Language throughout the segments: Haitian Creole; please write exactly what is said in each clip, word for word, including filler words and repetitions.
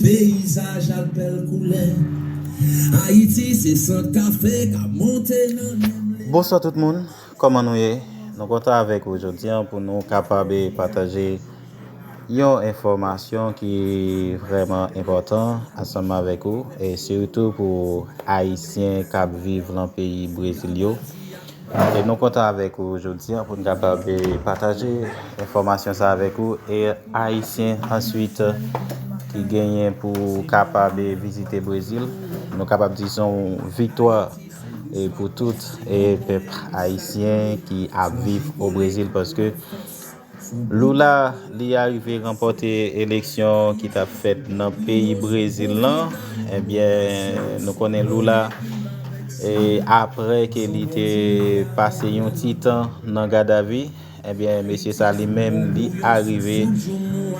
Peyizaj ak bèl koulè. Ayiti se sant kafe k ap monte nan menm. Bonswa tout moun, kòman nou ye? Nou kontan avèk ou jodi a pou nou kapab pataje yon enfòmasyon ki vrèman enpòtan ansanm avèk ou, e sitou pou Ayisyen k ap viv lan peyi Brezil yo. E nou kontan avèk ou jodi a pou n kapab pataje enfòmasyon sa avèk ou. E Ayisyen answit ki genyen pou kapab vizite Brezil, nou kapab di se yon viktwa e pou tout e pèp ayisyen ki ap viv o Brezil, paske Lula, li arive ranpòte eleksyon ki t ap fèt nan peyi Brezil lan. Ebyen, nou konnen Lula, e, apre ke li te pase yon ti tan nan gadavi, ebyen, mesye sa li menm, li arive,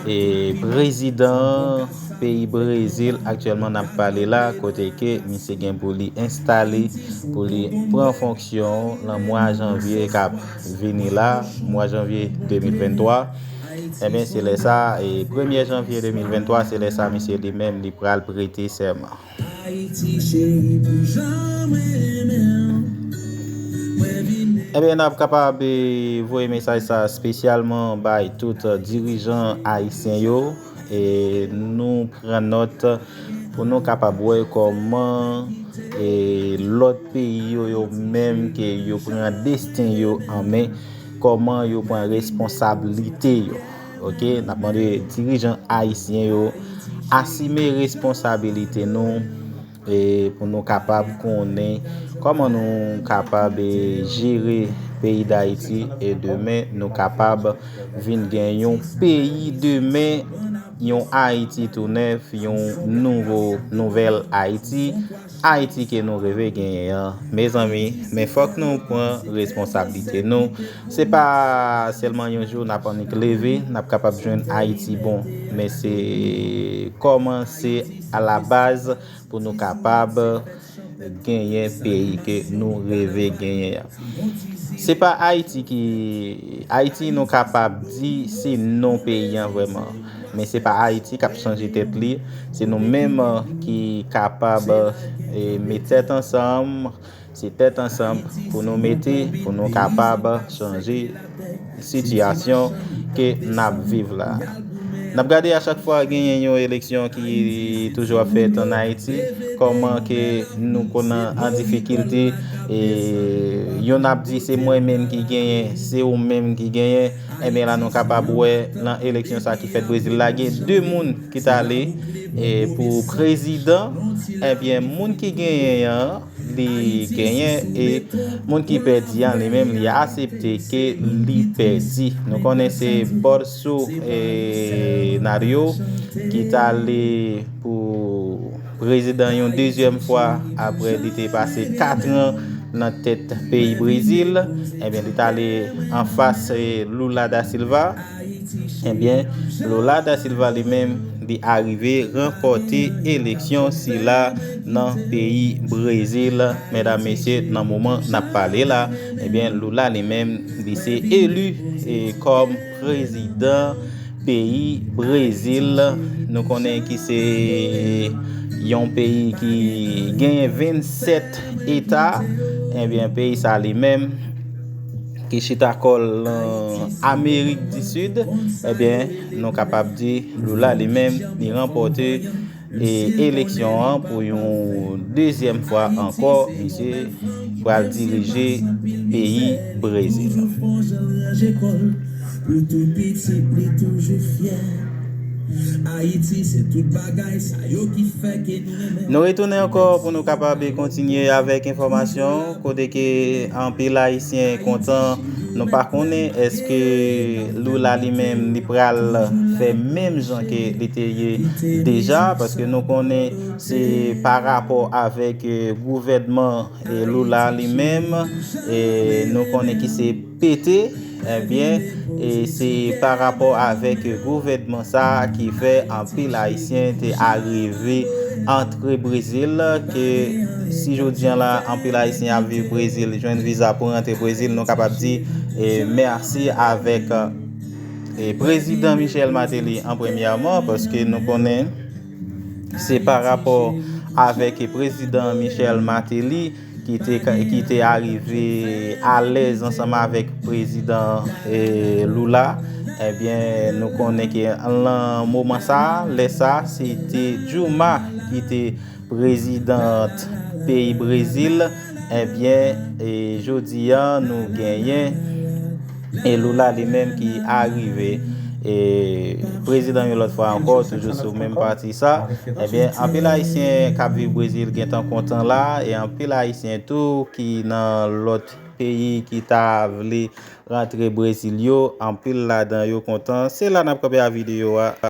e, prezidan peyi Brezil aktyèlman n ap pale la, kote ke misye gen pou li enstale, pou li pran fonksyon lan mwa janvye k ap vini la, mwa janvye de mil venntwa. Ebyen, se lè sa, e premye janvye de mil venntwa, se lè sa misye li menm li pral prete sèman. Ayiti cheri, pou janm renmen w. Mwen vin. Ebyen, n ap kapab, e, voye mesaj sa espesyalman bay tout, e, dirijan ayisyen yo. E nou pran nòt pou nou kapab wè kòman, e, lòt peyi yo, yo menm ke yo pran desten yo an men, kòman yo pran responsablite yo. Oke, n ap mande dirijan ayisyen yo asime responsabilite nou, e pou nou kapab konnen kòman nou kapab, e, jere peyi Dayiti, e demen nou kapab vin gen yon peyi demen, yon Ayiti tou nèf, yon nouvo, nouvèl Ayiti, Ayiti ke nou reve genyen an. Mezanmi, men fòk nou pran responsablite nou. Se pa sèlman yon jou n ap annik leve, n ap kapab jwenn Ayiti bon, men se kòmanse alabaz pou nou kapab genyen peyi ke nou reve genyen an. Se pa Ayiti ki, Ayiti nou kapab di se non peyi an vrèman. Men se pa Ayiti k ap chanje tèt li, se nou menm ki kapab, e, met tèt ansanm, se tèt ansanm pou nou mete, pou nou kapab chanje sitiyasyon ke n ap viv la. N ap gade a chak fwa genyen yon eleksyon ki toujou ap fèt ann Ayiti, kòman ke nou konn an, an difikilte, e yonn ap di se mwen menm ki genyen, se ou menm ki genyen, ebyen la nou kapab wè lan eleksyon sa ki fèt Brezil la, gen de moun ki t ale, e, pou prezidan, ebyen moun ki genyen an, li genyen, e moun ki pèdi an, li menm, li aksepte ke li pèdi. Nou konnen se Bolsonaro ki t ale pou prezidan yon dezyèm fwa apre li te pase kat an nan tèt peyi Brezil. Ebyen, li t ale anfas, e, Lula da Silva. Ebyen, Lula da Silva li menm, li arive ranpòte eleksyon sila nan peyi Brezil. Medam, mesye, nan moman n ap pale la, ebyen, Lula li menm, li se eli, e, kòm prezidan peyi Brezil. Nou konnen ki se yon peyi ki genyen vennsèt eta. Ebyen, peyi sa li menm, ki chita kò l nan Amerik di Sid, ebyen, nou kapab di Lula li menm, li ranpòte, e, eleksyon an pou yon dezyèm fwa ankò. Misye pral dirije peyi Brezil. Pou tout pitit li toujou fyè. Ayiti se tout bagay sa yo ki fè ke nou renmen. Nou retounen ankò pou nou kapab kontinye avèk enfòmasyon, kote ke anpil Ayisyen kontan. Nou pa konnen èske Lula li menm li pral fè menm jan ke li te ye deja, paske nou konnen se pa rapò avèk, e, gouvènman, e, Lula li menm, e, nou konnen ki se pete, ebyen, e se pa rapò avèk gouvènman sa a ki fè anpil Ayisyen te arive antre Brezil, ke si jodi a la anpil Ayisyen ap viv Brezil, jwenn viza pou rantre Brezil, nou kapab di, e, mèsi avèk, e, prezidan Michel Martelly an premyèman, paske nou konnen Se pa rapò avèk prezidan Michel Martelly ki te, ki te arive alèz ansanm avèk prezidan eh, Lula. Ebyen, nou konnen ke nan moman sa, lè sa, se te Dilma ki te prezidant peyi Brezil. Ebyen, e jodi a, nou genyen e Lula li menm ki arive e prezidan yon lòt fwa ankò, toujou sou menm pati sa. Ebyen, anpil Ayisyen k ap viv Brezil gentan kontan la, e anpil Ayisyen tou ki nan lòt peyi ki ta vle rantre Brezil yo, anpil ladan yo kontan. Se la n ap kanpe a videyo a.